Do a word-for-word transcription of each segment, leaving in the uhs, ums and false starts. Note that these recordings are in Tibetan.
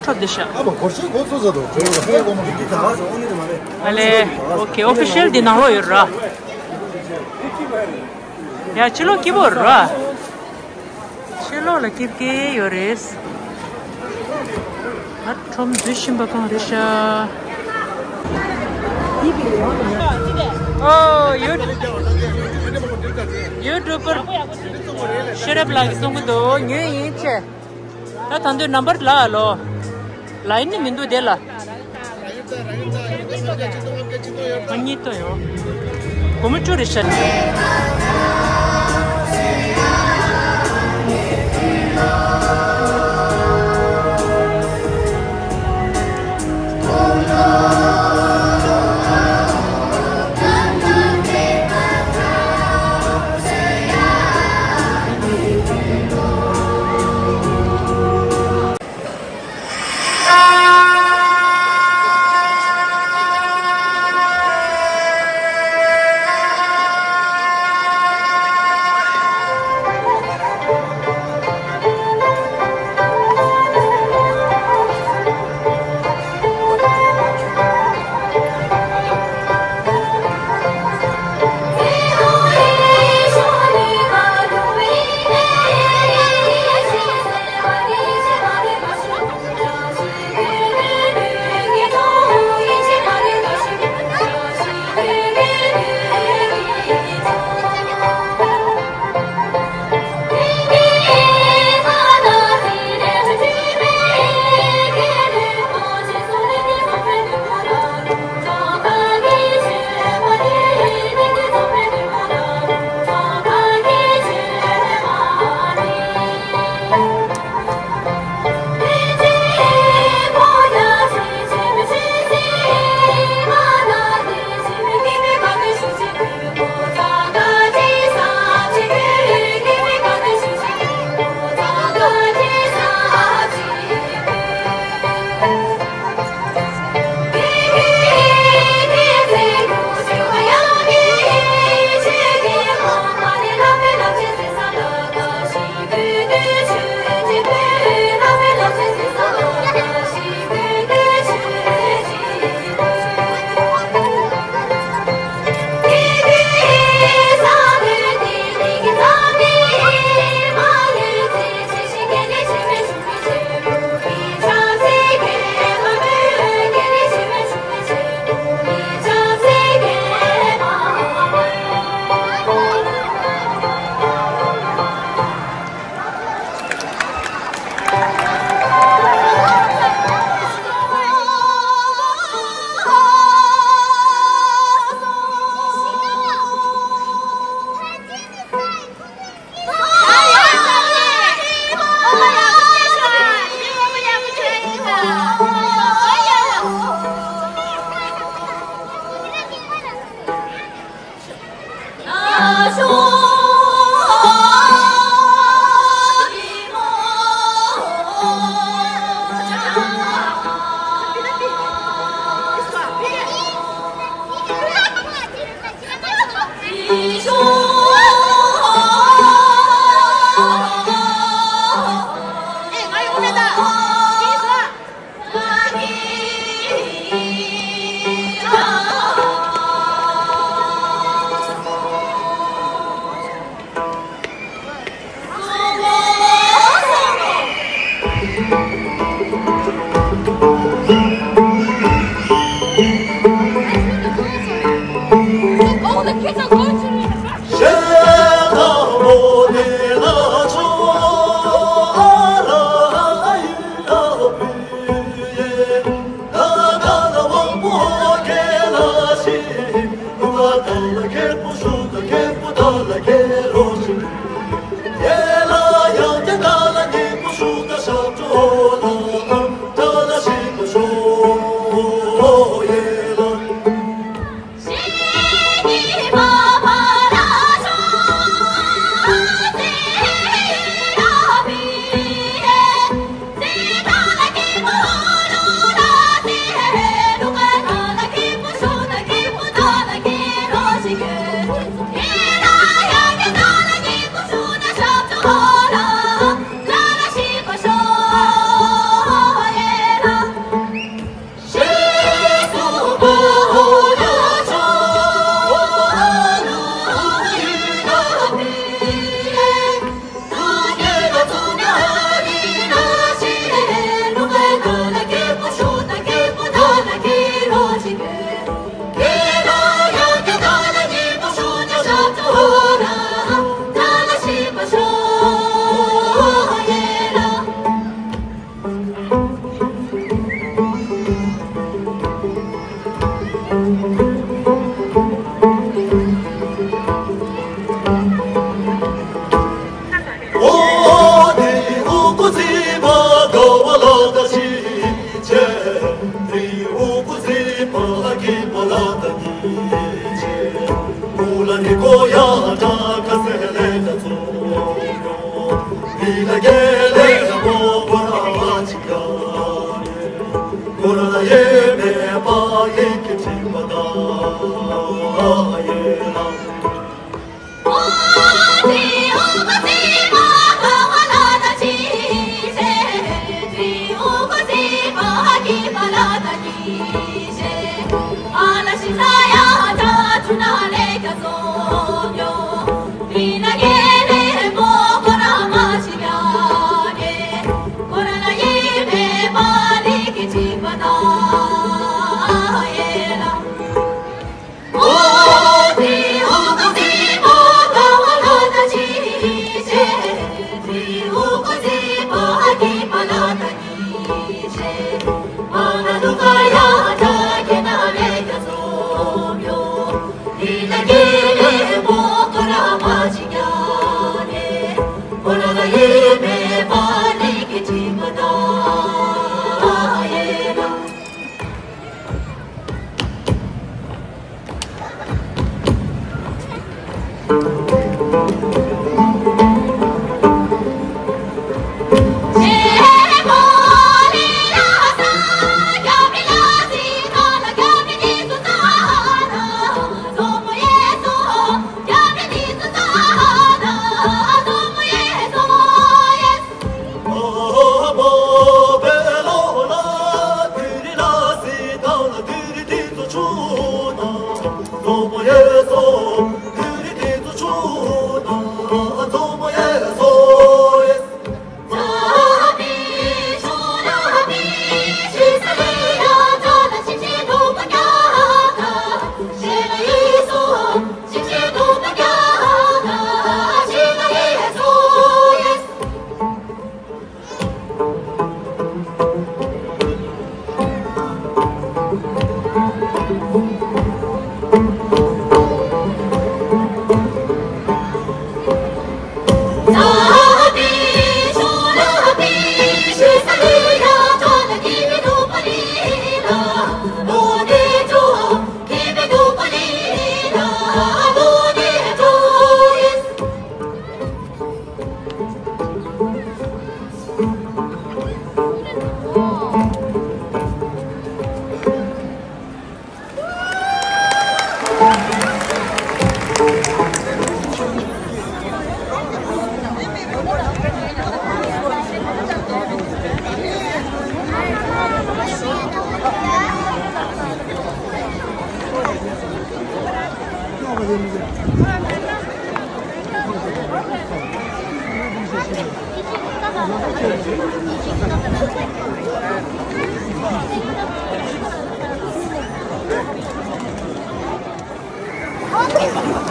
ཁྲོ་བདེ་ཤག་ཨ་མ་གོར་ཤེས་གོ་ཚོད་ཟ་དོ་ཁྱོད་ལ་ཧེ་གོ་མ་ཁི་ད་ཨ་ཟ་ཨོ་ནི་དེ་མ་རེད། ཨ་ལེ། ཨོ་ཁེ། ཨོ་ཕི་ཤལ་འདི་ནང་ལོགས་ཡོད་ར། ཡ་ཕྱི་ལོགས་སྐྱིད་པོ་ར། ཕྱི་ལོགས་ལ་སྐྱིད་སྐྱིད་ཡོད་རེད། ཨ་ཁྲོམ་འཛུལ་བཞིན་པ་གང་རེད་ཤག་ཨོ་ཡུ། ཡུ་ཊུབ་པར་ཤེས་རབ་ལགས་ཀྱིས་གསུང་གི་འདུག་ཉོས་ཡིན་ཆེ། ད་ད་འདོད་རྣམ་པར་ལ་ཨ་ལོ། ལ་ཡིན་ནི་མི་འདུག་དེ་ལ། ང་གཉིས་ལྟོས་ཡོད། སྒོར་མོ་བཅུ་རེ་བཞག་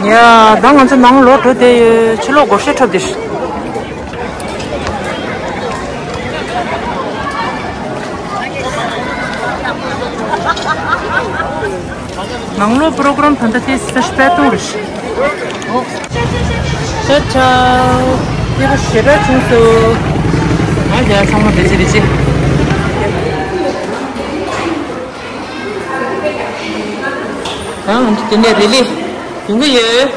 ཡ། ད་ང་ཚོ་ནང་ལོག་འགྲོ་བསྡད་ཡོད། ཕྱི་ལོགས་སྒོར་གཞས་འཁྲབ་བསྡད་ཤག་ནང་ལོགས་པོ་རོ་གྷ་རམ་ད་ལྟ་དེ་སེ་ཤ་པད་གཏོང་རེད། ཤ་ཆ། སྐྱིད་པོ་ཞེ་དྲག་བྱུང་སོང་། ང་རྒྱལ་ཚང་མ་བདེ་སྐྱིད་བདེ་སྐྱིད། ད་ང་ཚོ་དེ་ནས་རི་ལི་ཡོང་གི་ཡོད།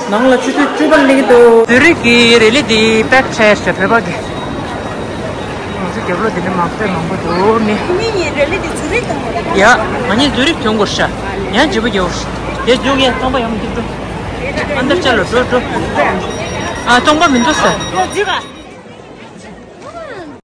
ནང་ལ་ཆུ་ཚོད་བཅུ་པར་སླེབས་ཀྱི་འདུག་ཛུ་རིག་གི་རི་ལི་འདི་པེག་ཆགས་ཤག་བོད་པ་གི། ང་ཚོ་རྒྱབ་ལོགས་འདི་ནས་མང་པོ་མང་པོ་འདུག་ནི། ངེད་གཉིས་རི་ལི་འདི་ཛུ་རིག་གཏོང་དགོས་རེད། ཡ། ང་གཉིས་ཛུ་རིག་གྱོན་དགོས་ཤག་ཡང་ལྗིད་པོ་རྒྱག་དགོས་ཤག་དེ་འཇུག་ཡ་སྟོང་པ་ཡོང་གི་འགྲོ། ཨ་འདར་ཅག་ལ་འགྲོ་འགྲོ། ཨ་སྟོང་པ་མི་འདུག་ས། ལོ་རྒྱུས་པ།